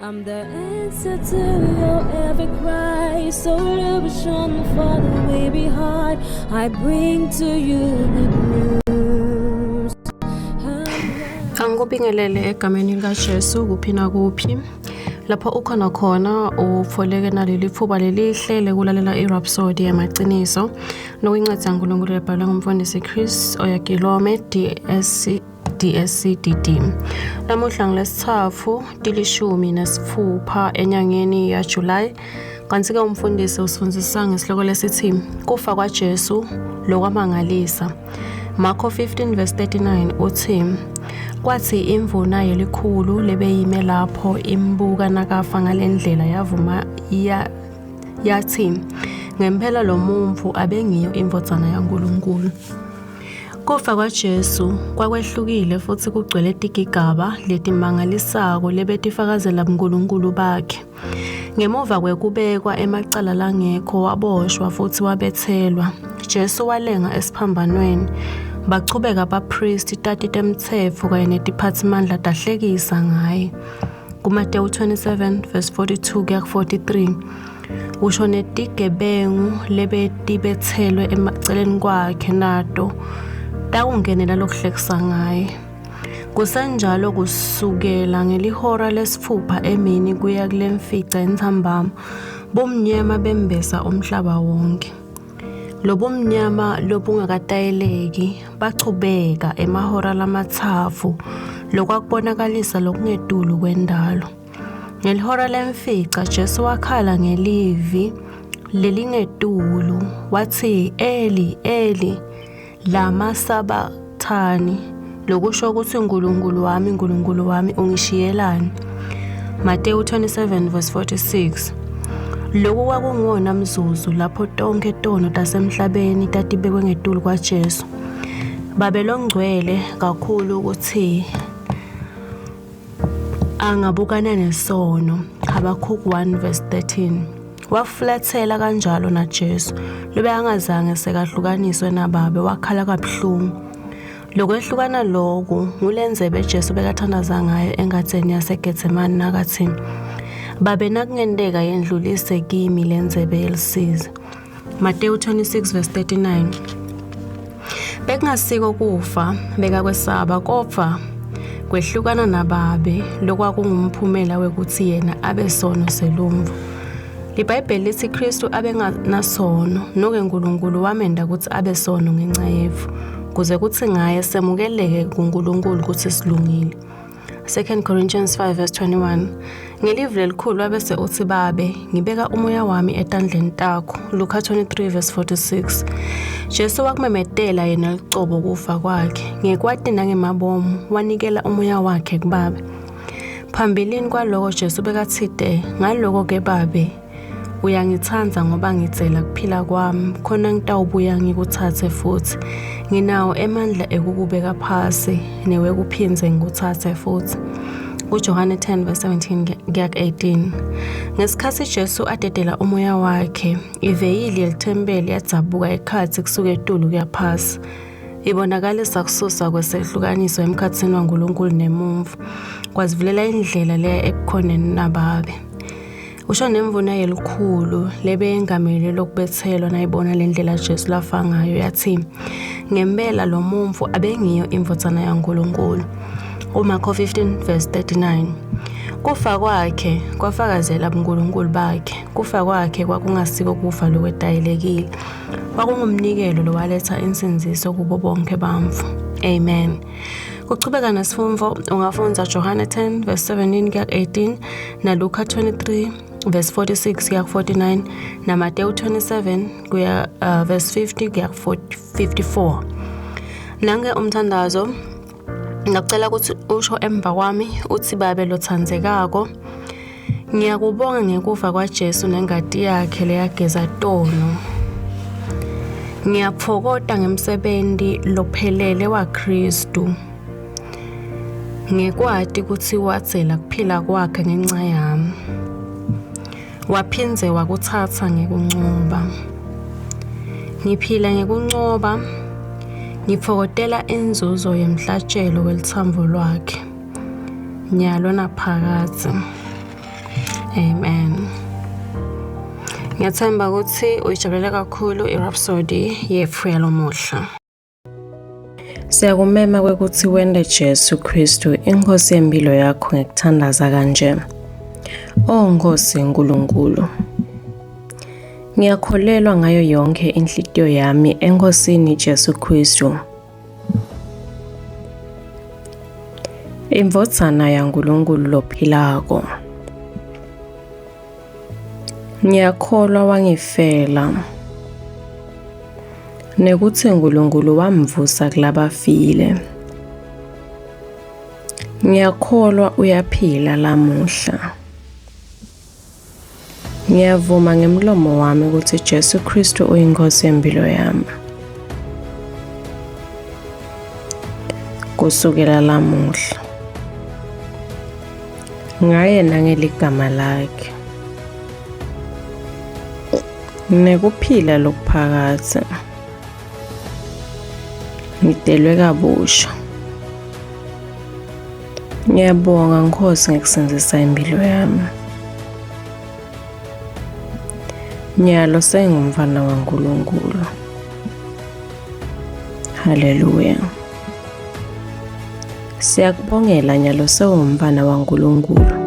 I'm the answer to your every cry, solution for the weary heart. I bring to you good news. Angikubingelele egameni likaJesu kuphi nakuphi lapho ukhona khona utfoleke naleli thuba lelihle lekulalela iRhapsody yamaqiniso lokuyincwadi yaNkulunkulu ebhalwe ngumfundisi Chris Oyakilome DSC DSCDD. Namuhla ngilesithathu 16 enyangeni yaJuly. Kanti-ke umfundisi usifundisa ngesihloko lesithi kufa kwaJesu lokwamangalisa. Marko 15 verse 39 uthi kwathi imvuna yelikhulu lebeyime lapho imbuka nakafa ngalendlela yavuma ya yathi ngempela lo muntu abengiyo indvodzana yaNkulunkulu. Kufa kwaJesu kwakwehlukile futhi kugcwele tigigaba letimangalisako lebetifakazela buNkulunkulu bakhe. Ngemuva kwekubekwa emacala langekho waboshwa futhi wabethelwa. Jesu walenga esiphambanweni. Bachubeka abapristi tati temtsetfo kanye netiphatsimandla tahlekisa ngaye. KuMateyu 27 verse 42 kuya ku-43 usho netigebengu lebetibethelwe emaceleni kwakhe nato takungenela lokuhlekisa ngaye. Kusenjalo kusukela ngelihora lesitfupha emini kuya kulemfica entsambama, bumnyama bembesa umhlaba wonke. Lobumnyama lobungakatayeleki bachubeka emahora lamatsafu lokwakubonakalisa lokungetulu kwendalo. Ngelihora lemfica Jesu wakhala ngelivi lelingetulu wathi Eli Eli lama sabathani, lokusho ukuthi uNkulunkulu wami uNkulunkulu wami ungishiyelani. Mateyu 27 verse 46. Lokhu kwakunguwona mzuzu lapho tonke tono tasemhlabeni tatibekwe ngetulu kwaJesu. Babe longcwele kakhulu ukuthi angabukana nesono. Habakkuk 1 verse 13. Wafulathela kanjalo naJesu lobe angazange sekahlukaniswe nababe wakhala kabuhlungu. Lokwehlukana loku ngulendzebe Jesu bekathandaza ngayo engadzeni yaseGetsemane nakathi Babe nakungenteka yendlulise kimi lendzebe yelisizi. Mateyu 26 verse 39. Bekungasiko kufa bekakwesaba kodvwa kwehlukana nababe lokwakungumphumela wekuthi yena abe sono selumvu. LiBhayibheli lithi Kristu abengenasono noke uNkulunkulu wamenda ukuthi abe sono ngenxa yethu kuze kuthi ngaye semukeleke kuNkulunkulu ukuthi silungile. 2 Corinthians 5 verse 21. Ngelivi lelikhulu wabese uthi babe ngibeka umoya wami etandleni takho. Luka 23 verse 46. Jesu wakumemetela yena lucobo kufa kwakhe ngekwati nangemabomu wanikela umoya wakhe kubabe. Phambilini kwaloko Jesu bekathite ngaloko ke babe uyangithanda ngoba ngitsela kuphila kwami khona ngitawubuya ngikuthathe futhi nginawo emandla ekukubeka phasi newekuphindze ngikuthathe futhi. KuJohane 10 verse 17 kuya ku-18. Ngesikhathi Jesu adedela umoya wakhe, iveyili yelithempeli yadzabuka ekhatsi kusuka etulu kuya phasi. Ibonakalisa kususa kwesehlukaniso emkhatsini waNkulunkulu nemuntfu, kwazivulela indlela leya ebukhoneni nababe. Usho nemvuna yelikhulu lebeyengamele lokubethelwa nayibona le ndlela Jesu lafa ngayo yathi ngempela lo muntu abengiyo indvodzana yaNkulunkulu. UMarko 15 verse 39. Kufa kwakhe kwafakazela ubuNkulunkulu bakhe. Kufa kwakhe kwakungasiko kufa lokwetayelekile. Kwakungumnikelo lowaletha insindziso kubo bonke bantfu. Amen. Kuchubeka nesifundvo ungafundza Johane 10 verse 17 kuya 18 na Luka 23 verse 46 kuya 49 na Mateyu 27 kuya verse 50 kuya 54. Nange umthandazo ngiyacela ukuthi usho emva kwami uthi babe lothandzekako ngiyakubonga ngekufa kwaJesu nengati yakhe leyageza tono. Ngiyatfokota ngemsebenti lophelele waKristu. Ngekwati ukuthi wadzela kuphila kwakhe ngenca yami. Waphindze wakuthatha ngekuncoba. Ngiphila ngekuncoba, ngitfokotela inzuzo yemhlatshelo welitsambo lwakhe. Nyalo naphakadze. Amen. Ngiyathemba ukuthi uyijabulele kakhulu iRhapsody yethu yalomuhla. Siyakumema kwekuthi wende Jesu Kristu inkosi yempilo yakho ngekuthandaza kanje. O Nkosi Nkulunkulu, ngiyakholelwa ngayo yonke inhlitiyo yami eNkosini Jesu Kristu. Indvodzana yaNkulunkulu lophilako. Ngiyakholwa wangifela. Nekuthi uNkulunkulu wamvusa kulabafile. Ngiyakholwa uyaphila lamuhla. Ngiyavuma ngemlomo wami ukuthi Jesu Kristu uyinkosi yempilo yami. Kusukela lamuhla. Ngaye nangeligama lakhe. Nekuphila lokuphakadze. Ngidelwe kabusha. Ngiyabonga Nkosi ngekusindzisa impilo yami. Nyalo sengumfana waNkulunkulu. Haleluya. Siyakubongela nyalo sewumfana waNkulunkulu.